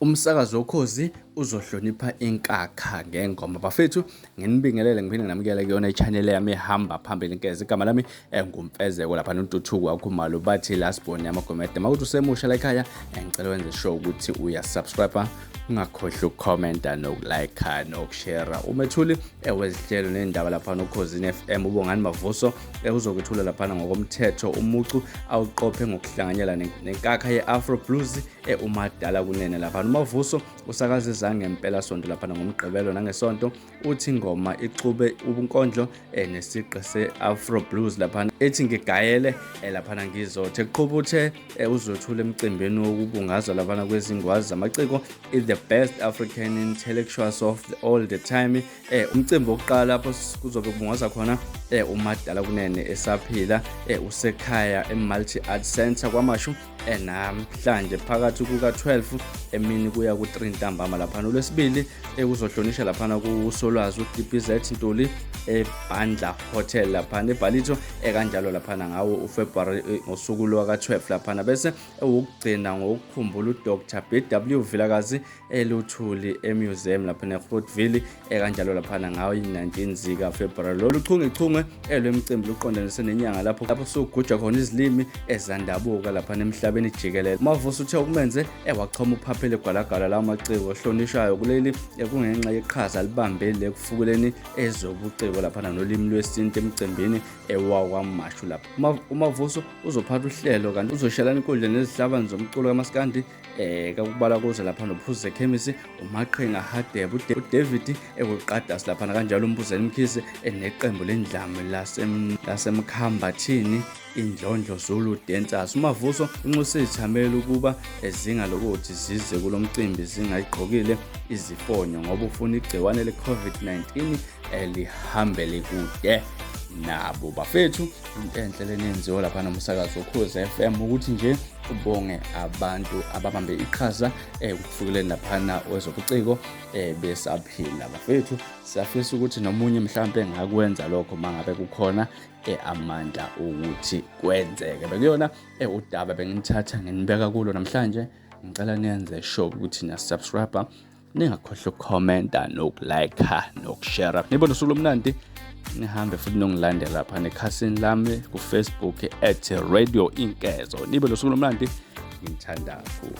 Umsakazo woKhozi uzohlonipha inkakha ngengoma. Bafethu, nginibingelele ngiphinde nginamukele kuyona i-channel yami ehamba phambili inkeze. Igama lami nguMfezeko lapha noNtuthuko waKhumalo bathi last born yamagomede. Makuthi usemusha la ekhaya, ngicela wenze sure ukuthi uyasubscribe, ungakhohlwa ukukhomenta nokulike nokushare. Umethuli wezihlelo nendaba lapha noKhozini FM uBongani Mavuso uzokwethula laphana ngokomthetho umucu awuqophe ngokuhlanganyela nenkakha ye-Afro Blues uMadala Kunene. Laphana uMavuso usakaze ngempela sonto laphana ngoMgqibelo nangeSonto. Uthi ingoma ixube ubunkondlo nesigqi se-Afro Blues laphana ethi ngigayele laphana ngizothe kuqhuba. Uthe uzothula emcimbini wokubungazwa laphana kwezingwazi zamaciko i-The Best African Intellectuals of all the Time, umcimbi wokuqala lapho kuzobe kubungazwa khona uMadala Kunene esaphila, usekhaya e-Multi Art Center KwaMashu namhlanje phakathi kuka-12 emini kuya ku-3 ntambama. Laphana uLwesibili kuzohlonisha laphana kuSolwazi u-DBZ Ntuli eBandla Hotel laphana eBallito, ekanjalo laphana ngawo uFebruary ngosuku lwaka-12 laphana, bese ewukugcina ngokukhumbula uDr BW Vilakazi eLuthuli emuseum laphana eGroutville, ekanjalo laphana ngawo i-19 zika February. Lolu chungechunge elwemcimbi luqondanise nenyanga lapho sugujwa khona izilimi ezandabuka laphana emhlabeni jikelele. Mavuso uthe okumenze ewachoma uphaphele gwalagwala lawo maciko ohlonishwayo kuleli kungenxa yeqhaza libambele ekufukuleni ezobuciko laphana nolimi lwesintu emcimbini ewaKwaMashu. Lapha uMavuso uzophatha uhlelo kanti uzoshelana inkundla nezihlabani zomculo kamaskandi, kakubala kuzo lapha noPhuze Khemisi, uMaqhinga Hadebe, uDavid ekuqadasi laphana, kanjalo uMbuzeni Mkhize eneqembu lendlamu laseMkhambathini Indlondlo Zulu Dancers. UMavuso unxuse izithameli ukuba zingalokothi zize kulo mcimbi zingayigqokile izifonyo ngoba ufuna igciwane le-COVID-19 elihambele kude nabo. Bafethu, into enhle lenenziwa lapha nomsakazo Ukhozi FM ukuthi nje ubonge abantu ababambe iqhaza ekufukuleni laphana wezobuciko besaphila. Bafethu, siyafisa ukuthi nomunye mhlambe engakwenza lokho mangabe kukhona amandla ukuthi kwenzeke. Bekuyona udaba benginithatha nginibeka kulo namhlanje. Ngicela niyenze sure ukuthi niyasubscribe, ningakhohlwa ukukhomenta nokulike nokushare. Nibe nosuku lomnandi, nihambe futhi nongilandela lapha nekhasini lami ku-Facebook @radioinkezo. Nibe nosuku lomnandi, ngithanda kakhulu.